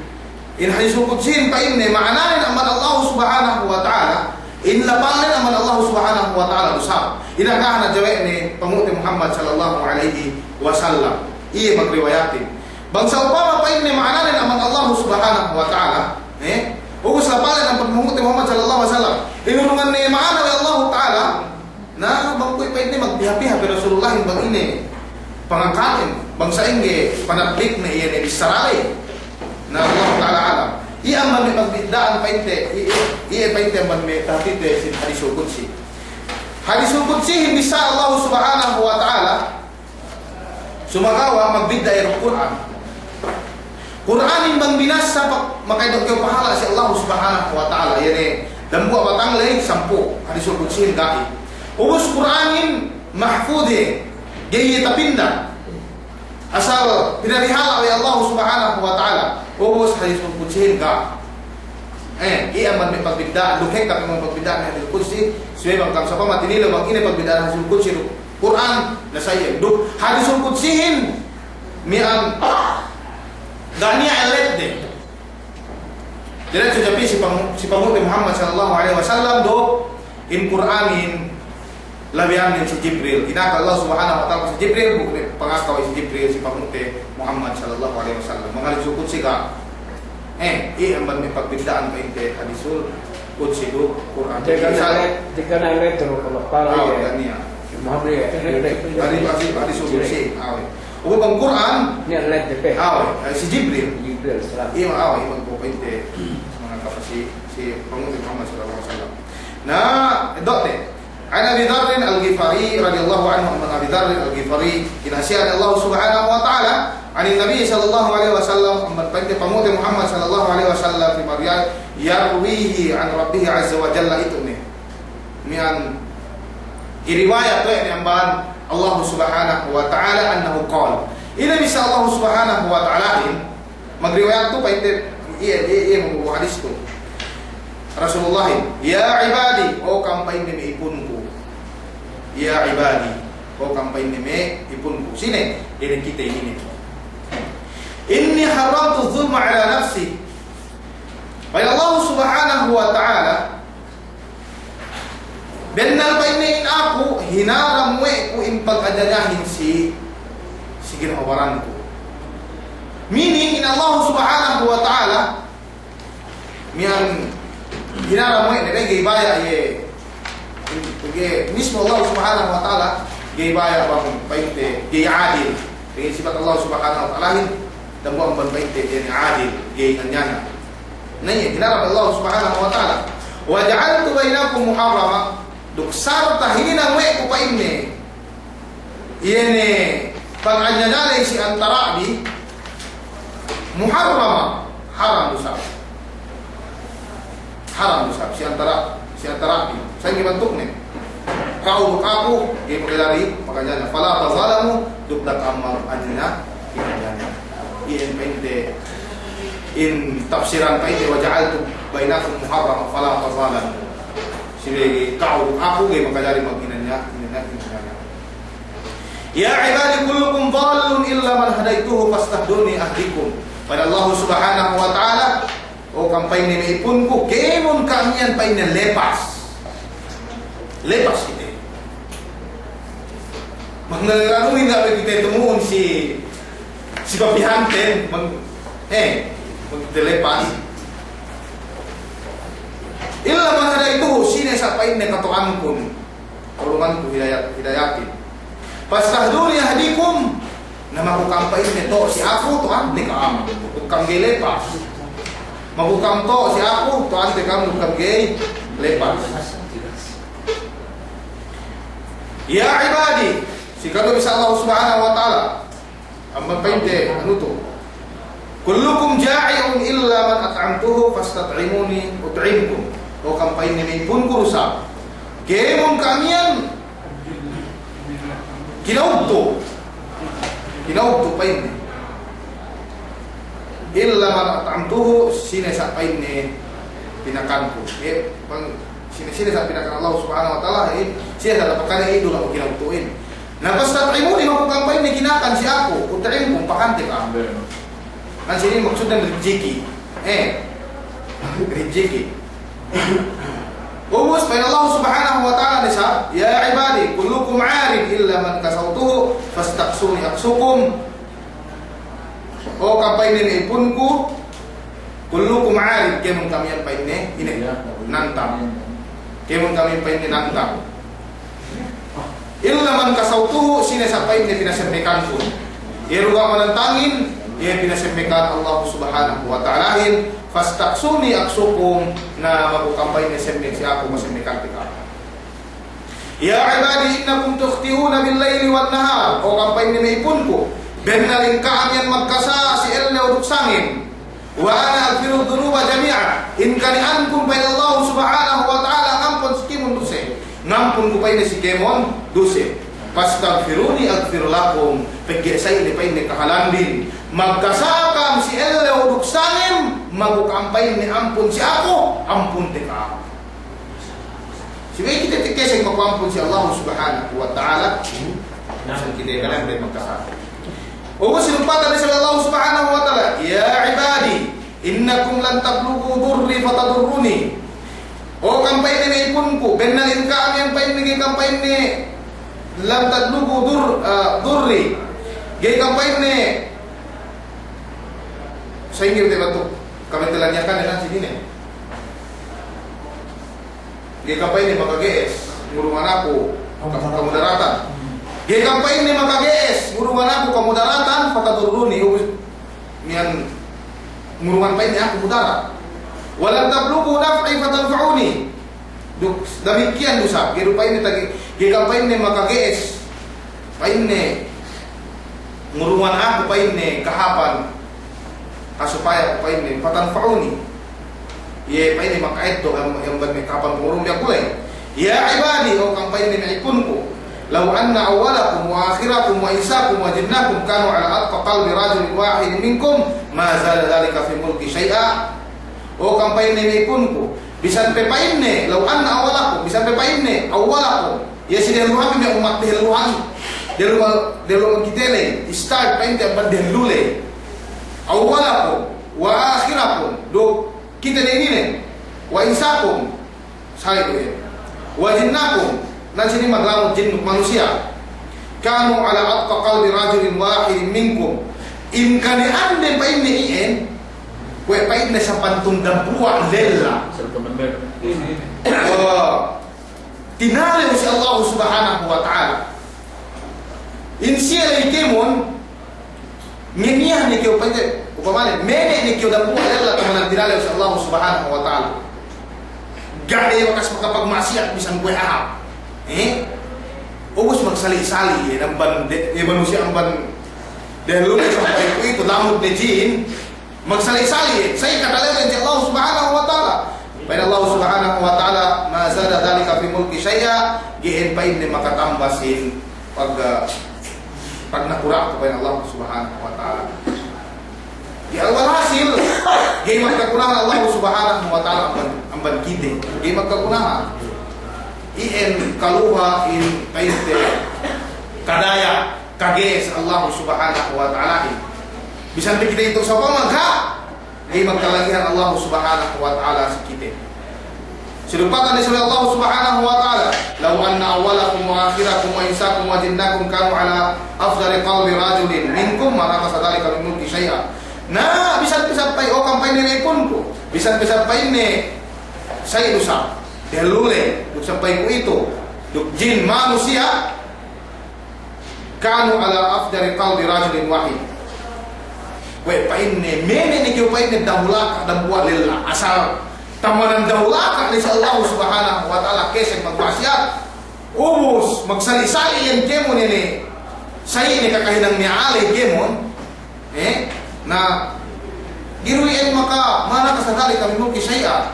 in hadisul qudsihin pa'inne ma'ananen amban Allah Subhanahu wa Ta'ala, in lapalnen amban Allah Subhanahu wa Ta'ala du isab. Ine kahāp ne jawe'ne panghu'te Muhammad sallallahu alaihi wasallam. Iye magriwayatin. Bang sa'upama pa'inne ma'ananen amban Allah Subhanahu wa Ta'ala, eh? Ubus lapalnen amban panghu'te Muhammad sallallahu alaihi wasallam. Inurungan ne ma'ana we' Allah Ta'ala, na bang kuwe' pa'inte magpiha-piha pe Rasulullahin bang ine pangakaten, bang sa'ingge panatbikne iye ne bissara ley. Na, Allahu ta'ala a'lam. Iye amban me' pagbidda'an pa'inte, i-, i-, iye pa'inte amban me' tahātite sin hadisul qudsi. Hadisul qudsihin bissā Allah Subhanahu wa Ta'ala, sumagawa' magbidda' iye duk Kur'an. Kur'anin bang binassa pa-, maka'eddo' kew pahala' si Allah Subhanahu wa Ta'ala, iye ne dambuwa' batang ley sampū', hadisul qudsihin ga'i. Ubus Kur'anin mahfudh iye, ga'i iye tapinda. Asal pinarihala' we' Allah Subhanahu wa Ta'ala. Ubus hadisul qudsihin ga'. Eh, iye amban me' pagbidda'an, duk ekka pe amban pagbidda'an hadisul qudsi, subey bang kam sa'upama tinilew bang ine pagbidda'an hadisul qudsi duk Kur'an, na sa iye. Duk hadisul qudsihin miya'an ga' niya' elletde. Diretso japi si pang-, si panghu'te Muhammad sallallahu alaihi wasallam duk in Kur'anin labihannen si Jibril. Inaka Allah Subhanahu wa Ta'ala si Jibril, bu-, pangaka we' si Jibril si panghu'te Muhammad sallallahu alaihi wasallam. Bang hadisul qudsi ga'. Eh, iye amban me' pagbidda'an pa'inte hadisul qudsi duk Kur'an. Da'a ga' niya' ellet, da'a ga' niya' ellet duk Allah Ta'ala, awe, iye. Ga' niya'. Muhammad iye. Hadi-, hadi-, hadisul qudsi, awe. Ubus bang Kur'an, niya' ellet de pe. Awe, eh, si Jibril. Jibril salam. Iye, awe, iye, bang pa'inte. Mangaka si, si panghu'te Muhammad sallallahu alaihi wasallam. Na, eddo'te. عن أبي ذر الغفاري رضي الله عنه، amban Abi Dharr Al-Ghifari, kinahasiyahan Allah Subhanahu wa Ta'ala, عن النبي صلى الله عليه وسلم, amban pa'inte panghu'te Muhammad sallallahu alaihi wasallam, فيما يرويه عن ربه عز وجل, itu ne. Miya'an iriwayat we' ne amban Allah Subhanahu wa Ta'ala أنه قال. Ine bissā Allah Subhanahu wa Ta'alahin, magriwayat tu pa'inte, iye, iye, iye magbo'o hadis tu. Rasulullahin, يا عبادي, o kam pa'inne me' ipunku. يا عبادي, o kam pa'inne me' ipunku. Sine? Iye ne kite inin. إني حرمت الظلم على نفسي. Pa'in Allah Subhanahu wa Ta'ala, bennal pa'inne in aku, hinaram we' ku in pag'anyanyahin si, si ginhawa baranku. Meaning, in Allah Subhanahu wa Ta'ala, miya'an hinaram we' ne, ga'i baya' iye, ga'i, mismu Allah Subhanahu wa Ta'ala, ga'i baya' bang pa'inte, ga'i adil. Pegge' sipat Allah Subhanahu wa Ta'alahin, dambuwa' amban pa'inte, iye ne adil, ga'i anyaya. Na iye, hinaram Allah Subhanahu wa Ta'ala. وجعلت بينكم محرما, duk sarta hininang we' ku pa'inne, iye ne pag'anyaya ley si antara'bi, muharrama, haram du isab. Haram du isab, si antara, si antara bi. Sa'ingge bantukne. Ka'u duk aku, ga'i makajari, makajari. Fala tazalamu, duk da'a ka'am mag'anina, inanina. Iyan pa'inte, in tafsiran pa'inte, wa ja'altu bainakum muharrama, fala tazalamu. Subey ka'u duk aku, ga'i makajari mag'inanina, inanina, inanina. Ya ibadi kullukum dallun illa man hadaituhu fastahduni ahdikum. Pa'in Allah Subhanahu wa Ta'ala, O ka'am pa'inne me' ipunku, kēmon ka'am iyan pa'inne lepas. Lepas kite. Bang nalanuhin ga' pe kite tumu'un si, si papihanten, bang, eh, bang kite lepas. Illa man hadaituhu, sine sa' pa'inne kato'ankun. Tulunganku hidayat, hidayatin. Fastahduni ahdikum. Na maku ka'am pa'inne to'o si aku, to'ante ka'am. Duk ka'am ga'i lepas. Maku ka'am to'o si aku, to'ante ka'am duk ka'am ga'i lepas. Ya ibadi, si kadu bi sa' Allah Subhanahu wa Ta'ala. Amban pa'inte, anu tu. Kullukum ja'i'un illa man at'amtuhu fastat'imuni ut'imkum. O ka'am pa'inne me' ipunku du sa'. Kēmon ka'am iyan kinaugtu. Kinaugtu pa'inne. Illa man at'amtuhu, sine sa' pa'inne pinakanku. Eh, bang, sine, sine sa' pinakan Allah Subhanahu wa Ta'ala, eh, sine sa' pinakan, eh, du laku kinaugtuhin. Na fastat'imuni, maku ka'am pa'inne kinakan si aku, ut'imkum, pakante ka'am. Na sinin maksudnen rijiki. Eh, rijiki. Ubus pa'in Allah Subhanahu wa Ta'ala ne sa', ya ibadi, kullukum arin illa man kasawtuhu, fastaksuni aksukum. O ka'am pa'inne me' ipunku, kullukum arin, kēmon ka'am iyan pa'inne, ine, nantang. Kēmon ka'am iyan pa'inne nantang. Illa man kasawtuhu, sine sa' pa'inne pinasemmekankun. Iye du ga' manantangin, iye pinasemmekan Allah Subhanahu wa Ta'alahin, fastaksuni aksukum, na maku ka'am pa'inne semmek si aku, masemmekante ka'am. Ya ibadi innakum tukhti'una bil layli wan nahar, o ka'am pa'inne me' ipunku, bennal in ka'am iyan magkasa' si ellew duk sangem. Wa ana aghfiru dhunuba jami'a. In kani'ankun pa'in Allah Subhanahu wa Ta'ala ngampun si kēmon duse. Ngampunku pa'inne si kēmon duse. Fastaghfiruni aghfir lakum. Pegge' sa' ine pa'inne kahalandin magkasa' ka'am si ellew duk sangem, maku ka'am pa'inne ampun si aku, ampunte ka'am. Subey kite tekesek maku ampun si Allah Subhanahu wa Ta'ala. Sa' kite kahalandin magkasa'. Ubus sinumpatan ne si Allah Subhanahu wa Ta'ala, ya ibadi, innakum lan tablughu durri fatadurruni. O ka'am pa'inne me' ipunku, bennal in ka'am iyan pa'inne, ga'i ka'am pa'inne, lan tablughu dur-, eh, durri. Ga'i ka'am pa'inne, sa'ingge te bantuk, ka'am telah niyakan ne na sinin ne. Ga'i ka'am pa'inne makage'es, ngurungan aku, ka-, kamudaratan. Ga'i ka'am pa'inne makage'es, ngurungan aku kamudaratan, fatadurruni, ubus miya'an ngurungan pa'inne aku mudarat. Wa lan tablughu naf'i fatanfa'uni. Duk, damikkiyan du sa', ga'i du pa'inne tagi-, ga'i ka'am pa'inne makage'es. Pa'inne, ngurungan aku pa'inne kahāpan, ha supaya aku pa'inne, fatanfa'uni. Iye pa'inne maka'eddo' iye amban me' kahāpan pangurung bi aku ley. Ya ibadi, o ka'am pa'inne me' ipunku. Law anna awwalakum wa akhirakum wa insakum wa jinnakum kanu ala atqa qalbi rajulin wahidin minkum, ma zada dhalika fi mulki shay'a. O ka'am pa'inne me' ipunku. Bisan pe pa'inne, law anna awwalakum, bisan pe pa'inne, awwalakum. Iye si dehelluhan me' ummat dehelluhan, dehellu, dehellu kite ley, start pa'inte amban dehellu ley. Awwalakum, wa akhirakum, duk kite ley inin, wa insakum, sa'i du iye. Wa jinnakum, na sinin maglamud jin duk manusiya'. Kanu ala atqa qalbi rajulin wahidin minkum. In kani'anden pa'inne iyan, kuwe' pa'inne sampantun dambuwa' lella. Sampantun dambuwa'. Tinalew si Allah Subhanahu wa Ta'ala. In siye ley kēmon, nganiya ne kew pa'inte, upamane, mene' ne kew dambuwa' lella kamanan tinalew si Allah Subhanahu wa Ta'ala. Ga' ne bakas makapagma'siyat bisan kuwe' ahap. Eh? Ubus magsali'-sali', eh, amban de-, eh, manusiya' amban dehellu ne sampay kuwe'itu, lamud ne jin. Magsali'-sali', eh, sa'i katalewnen si Allah Subhanahu wa Ta'ala. Pa'in Allah Allah Subhanahu wa Ta'ala, "Ma zada dhalika fi mulki shay'a," ga'i inin pa'inne makatamba sin pag-, pagnakura'ku pa'in Allah Subhanahu wa Ta'ala. Ga'i, walhasil, ga'i magkagunahan Allah Subhanahu wa Ta'ala amban, amban kite. Ga'i magkagunahan. Iyan kaluha in pa'inte kadaya, kage'es Allah Subhanahu wa Ta'ala. Bisan pe kite itu sapa magha, ga'i magkalagihan Allah Subhanahu wa Ta'ala si kite. Sinupatan ne si Allah Subhanahu wa Ta'ala, "Law anna awwalakum wa akhirakum wa insakum wa jinnakum kanu ala afjari qalbi rajulin minkum ma naqasa dhalika min mulki shay'a." Na, bisan pe sampay, o kam pa'inne me' ipunku, bisan pe sampay ne sa'i du isab, dehellu ley, duk sampay kuwe'itu, duk jin, manusiya', kanu ala afjari qalbi rajulin wahid. Kuwe' pa'inne, mene ne kew pa'inne dahulaka' dambuwa' lella. Asal tamanan dahulaka' ne si Allah Subhanahu wa Ta'ala kēmon magma'siyat. Ubus, magsali'-sali' iyan kēmon ine. Sa'i ne kakahinang ne a'a ley kēmon. Eh? Na, ga'i du iyan maka, ma naqasa dhalika min mulki shay'a.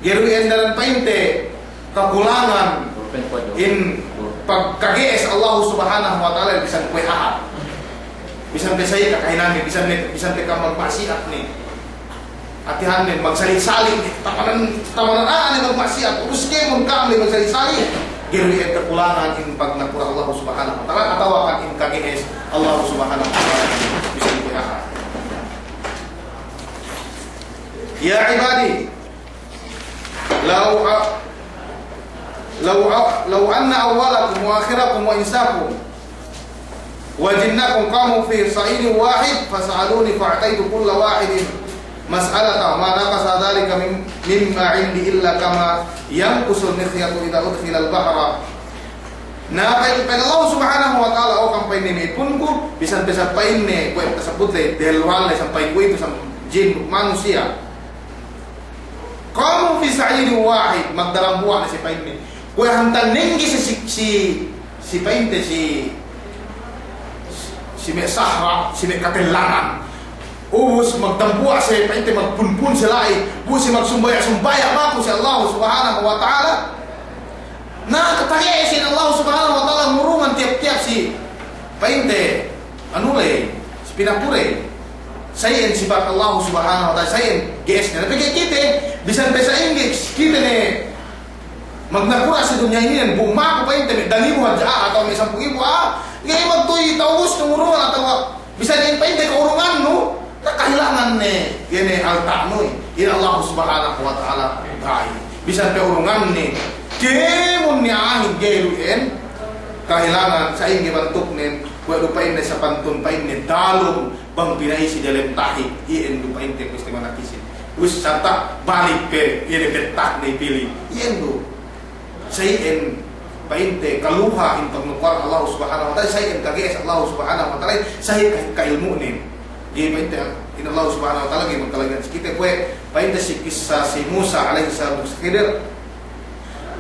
Ga'i du iyan daran pa'inte kakulangan in pagkage'es Allah Subhanahu wa Ta'ala bisan kuwe' a'a. Bisan pe sa'i kakahinang ne, bisan ne, bisan pe kam magma'siyat ne. Hātinen magsali'-sali', tamanan, tamanan a'a ne magma'siyat, ubus kēmon ka'am ne magsali'-sali'. Ga'i du iyan kakulangan in pagnakura' Allah Subhanahu wa Ta'ala, atawa kan in kage'es Allah Subhanahu wa Ta'ala. Bisan kuwe' a'a. Ya ibadi, law a-, law a-, law anna awwalakum wa akhirakum wa insakum wa jinnakum qamu fi sa'idin wahid fasa'aluni fa'ataytu kulla wahidin mas'alatahu ma naqasa dhalika min, mimma 'indi illa kama yanqusul mikhyatu idha udkhilal bahra. Na, pa'in, pa'in Allah Subhanahu wa Ta'ala, o kam pa'inne me' ipunku, bisan pe sampay ne, kuwe' tasabut ley, dehelluhan ley sampay kuwe'itu sam-, jin, manusiya'. Qamu fi sa'idin wahid, magdarambuwa' ne siye pa'inne. Kuwe' hantang nengge si, si, si, si pa'inte si, si me' sahra, si me' katellangan. Ubus magdambuwa' siye pa'inte magpunpun siye la'i. Bu siye magsumbaya'-sumbaya' maku si Allah Subhanahu wa Ta'ala. Na, katage'es in Allah Subhanahu wa Ta'ala ngurungan tiyap-tiyap si pa'inte, anu ley, si pinapure. Sa'iyan sipat Allah Subhanahu wa Ta'ala, sa'iyan ge'esne. Tapi kite, bisan pe sa'ingge kite ne magnakura' si dunya inin, bu maku pa'inte me' dangibu hadja a'a, atawa me' sampū' ibu a'a, ga'i magtuy ta'ubus ngurungan atawa bisan in pa'inte kaurungannu, na kahilangan ne, iye ne alta'nu, in Allah Subhanahu wa Ta'ala ga'i. Bisan pe urunganne, kēmon ne a'ahin ga'i du iyan kahilangan, sa'ingge bantuknen, kuwe' du pa'inne sapantun pa'inne dalum, bang pina'isi dalem tahik, iyan du pa'inte kuwe' istimanatisin. Wis sata' balik pe, iye ne bettakne pili, iyan du. Sa'iyan pa'inte kaluha in pagnukuran Allah Subhanahu wa Ta'ala, sa'iyan kage'es Allah Subhanahu wa Ta'ala, sa'i ka-, ka'ilmu'nen. Ga'i pa'inte in Allah Subhanahu wa Ta'ala ga'i magkalagihan si kite kuwe', pa'inte si kissa si Musa alayhis salam duk si Khidir.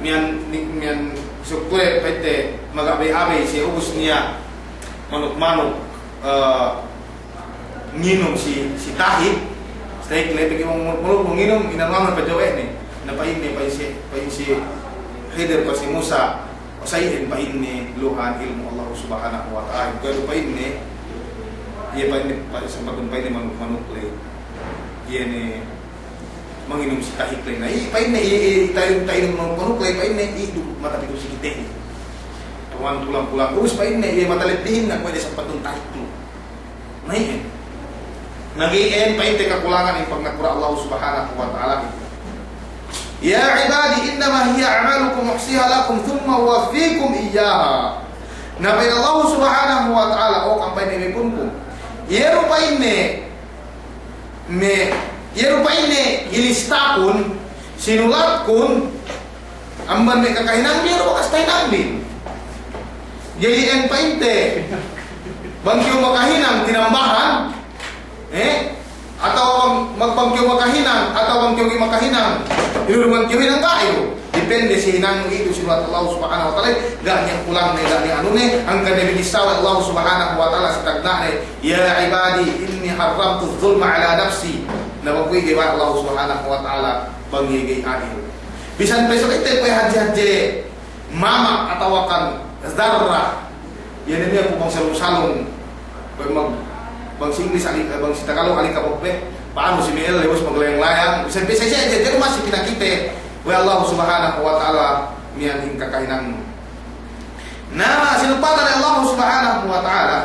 Miya'an, ni-, miya'an isab kuwe' pa'inte magabey-abey siye ubus niya' manuk-manuk, eh, nginum si, si tahik, si tahik ley pegge' manuk-manuk nginum, inanu-anu pajowe'ne. Na pa'inne, pa'in si, pa'in si Khidir kuwe' si Musa, o sa'iyan pa'inne luhan ilmu' Allah Subhanahu wa Ta'ala. Kuwe' du pa'inne, iye pa'inne, pa'in sampatun pa'inne manuk-manuk ley. Iye ne manginum si tahik ley. Na, i, pa'inne, i, i, ta'inum, ta'inum manuk-manuk ley, pa'inne, i, du, matapitu si kite. Tuwan kulang-kulang. Ubus pa'inne, iye matalebbihin na kuwe' de sampatun tahik tu. Na iyan. Na ga'i iyan pa'inte kakulangan in pagnakura' Allah Subhanahu wa Ta'ala. Ya ibadi, innama hiya a'malukum uhsiha lakum thumma uwaffikum iyyaha. Na pa'in Allah Subhanahu wa Ta'ala, o kam pa'inne me' ipunku. Iye du pa'inne, me', iye du pa'inne hilistakun, sinulatkun, amban me' kakahinangbi, iye du bakas tahinangbi. Jadi, en pa'inte, bang kew makahinang tinambahan, eh, atawa bang, bang, bang kew makahinang, atawa bang kew ga'i makahinang, ilu du bang kew hinang ga'i du. Depende si hinangnu itu, sinulat Allah Subhanahu wa Ta'ala, ga' niya' kulangne, ga' niya' anune, hangkan ne binissa we' Allah Subhanahu wa Ta'ala si tagna'ne, "Ya ibadi, inni harramtu zulma ala nafsi." Na bang kuwe' ga'i Allah Subhanahu wa Ta'ala, bang iye ga'i adil. Bisan pe subey te kuwe' hadje-hadje mama' atawakan zarra. Iye ne me' ku bang salung-salung. Bang, bang si Inglis ali, bang si Tagalog ali kabok be. Pa'anu si Mel, lewes maglayang-layang. Bisan pe sa hadje-hadje masi pinakite we' Allah Subhanahu wa Ta'ala, miya'an in kakahinangnu. Na, sinupatan Allah Subhanahu wa Ta'ala,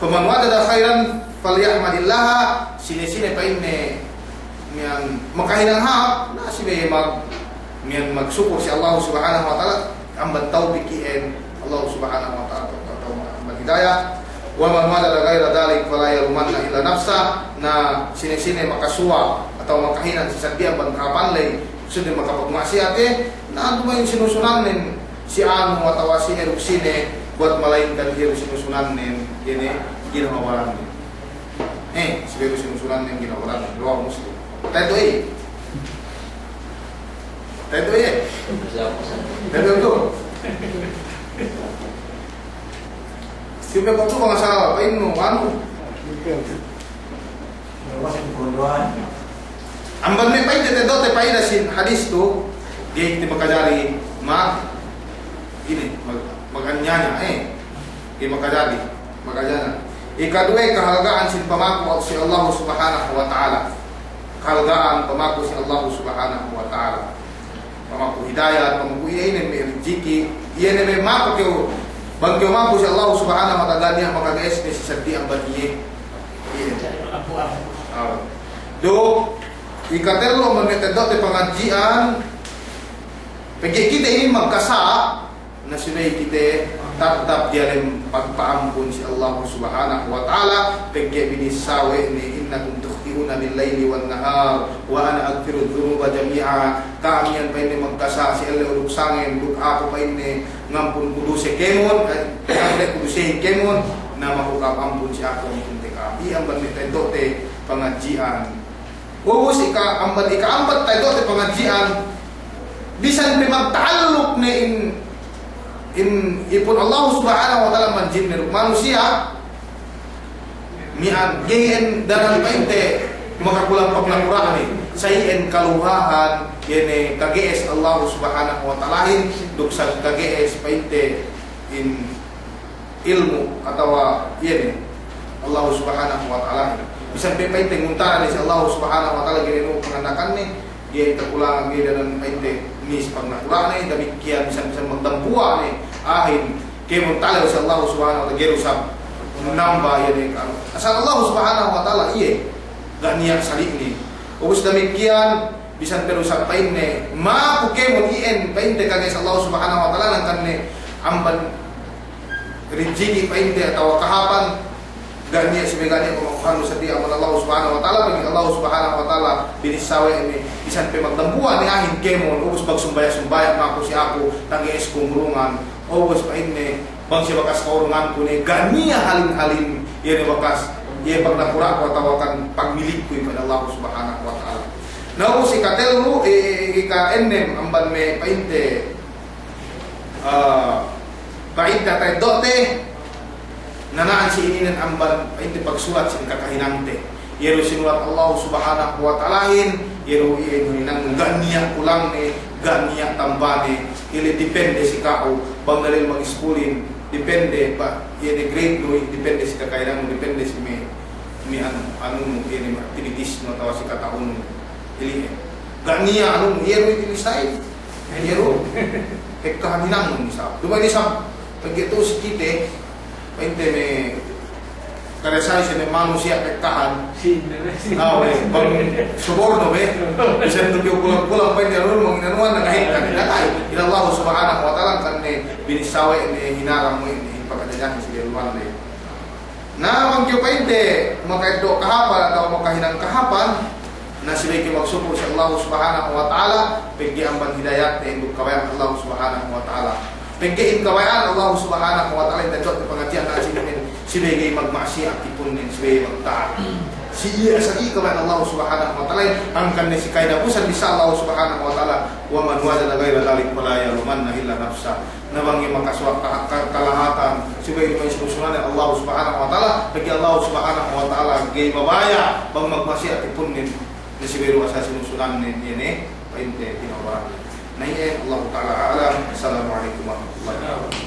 "Faman wajada khairan falyahmadillah," sine-sine pa'inne miya'an makahinang hāp, na subey mag-, miya'an magsukur si Allah Subhanahu wa Ta'ala, amban tawpik iyan Allah Subhanahu wa Ta'ala, atawa amban hidayah. "Wa man wajada ghaira dhalik fala yalumanna illa nafsah," na sine-sine makasuwa' atawa makahinang si saddi amban kahāpan ley, subey makapagma'siyat iye, na duma'in sinusunannen si anu atawa si iye duk sine, buwat malaingkan iye du sinusunannen, iye ne, ginhawa barannen. Eh, si iye du sinusunannen, ginhawa barannen. Rawahu Muslim. Ta'eddo' iye. Ta'eddo' iye. Ta'eddo' tu. Si iye me' waktu bang asal, pa'innu, anu. Amban me' pa'inte ta'eddo'te pa'ida sin hadis tu, ga'i kite makajari mag-, ine, mag-, maganyaya, eh. Ga'i makajari, maganyaya. Ikaduwe kahalga'an sin pamaku si Allah Subhanahu wa Ta'ala. Kahalga'an pamaku si Allah Subhanahu wa Ta'ala. Pamaku hidayat, pamaku iye ne me' rijiki, iye ne me' maku kew, bang kew maku si Allah Subhanahu wa Ta'ala, niya' makaga'es ne si saddi amban iye. Iye. Aw. Duk, ikatellu amban me' ta'eddo'te pangadji'an, pegge' kite inin magkasa', na subey kite tattap diyalem pagpa'ampun si Allah Subhanahu wa Ta'ala, pegge' binissā we' ne, "Innakum tukhti'una bil-layli wan-nahar, wa ana aghfiru dhunuba jami'a." Ka'am iyan pa'inne magkasa' si ellew duk sangem, duk aku pa'inne ngampun ku duse kēmon, eh, ngampun ku duse kēmon, na maku ka'am ampun si aku ampunte ka'am. Iye amban me' ta'eddo'te pangadji'an. Ubus ika-, amban ika'ampat ta'eddo'te pangadji'an, bisan pe magta'alluq ne in, in ipun Allah Subhanahu wa Ta'ala amban jinne duk manusiya', miya'an ga'i iyan daran pa'inte makakulang pagnakura'ne, sa iyan kaluhahan, iye ne kaga'es Allah Subhanahu wa Ta'alahin, duk sa kaga'es pa'inte in ilmu' atawa iye ne Allah Subhanahu wa Ta'ala. Bisan pe pa'inte nguntara ne si Allah Subhanahu wa Ta'ala ga'i ne panganda'akanne, ga'i takulang, ga'i daran pa'inte mis pagnakura'ne, damikkiyan bisan, bisan magdambuwa' ne a'ahin kēmon talew si Allah Subhanahu wa Ta'ala, ga'i du isab namba iye ne ka'anu. Asal Allah Subhanahu wa Ta'ala iye, ga' niya' sali'ne. Ubus damikkiyan, bisan pe du isab pa'inne maku kēmon iyan pa'inte kaga'es Allah Subhanahu wa Ta'ala, hangkan ne amban rijiki pa'inte atawa kahāpan, ga' niya' subey ga' niya' pamakuhannu saddi amban Allah Subhanahu wa Ta'ala, pegge' Allah Subhanahu wa Ta'ala binissā we' ne, bisan pe magdambuwa' ne a'ahin kēmon, ubus magsumbaya'-sumbaya' maku si aku, taga'es ku ngurungan, ubus pa'inne, bang siye bakas kaurunganku ne, ga' niya' halin-halin, iye ne bakas, iye pagnakura'ku atawakan pagmilikku, pa'in Allah Subhanahu wa Ta'ala. Na ubus ikatellu, i-, i-, ika'ennem amban me' pa'inte, ah, pa'inte ta'eddo'te, nana'an si ininen amban pa'inte pagsulat sin kakahinangte. Iye du sinulat Allah Subhanahu wa Ta'alahin, iye du iye hinangnu, ga' niya' kulangne, ga' niya' tambane, ili depende si ka'u, bang dalil mag-iskulin, depende, ba, iye ne grade nu, depende si kakahinangnu, depende si me', me' anu, anunu, iye ne me' activities nu, atawa si kata'unu, ili, ga' niya' anunu, iye du, ili sa'in, iye du, pekkahan hinangnu, isab. Duma'in isab, pegge' tu'u si kite, pa'inte me' kade sali si me' manusiya' pekkahan. Awe, bang suborno be. Bisan tu kew kulang-kulang pa'inte anu, manginanuhan na kahekka. Da'a, ila Allah Subhanahu wa Ta'ala kan ne binissā we' ne hinaram we' ne pakajajahan si deluwan ne. Na bang kew pa'inte maka'eddo' kahāpan atawa makahinang kahāpan, na subey kew magsukul si Allah Subhanahu wa Ta'ala, pegge' amban hidayatne duk kabaya'an Allah Subhanahu wa Ta'ala. Pegge' in kabaya'an Allah Subhanahu wa Ta'ala, in ta'eddo'te pangadji'an na sinin, subey ga'i magma'siyat ipunnen, subey magta'at. Si iye, sa iye kabaya'an Allah Subhanahu wa Ta'ala, hangkan ne si ka'inapusan bissā Allah Subhanahu wa Ta'ala, "Wa man wajada ghaira dhalik fala yalumanna illa nafsah." Na bang iye makasuwa' ka-, ka-, kalahatan, subey duma'in sinusunannen Allah Subhanahu wa Ta'ala, pegge' Allah Subhanahu wa Ta'ala ga'i mabaya' bang magma'siyat ipunnen. Subey du asal sinusunan ne, iye ne, pa'inte, ino baran. Na iyan, Allahu ta'ala a'lam. Assalamu alaikum warahmatullahi wabarakatuh.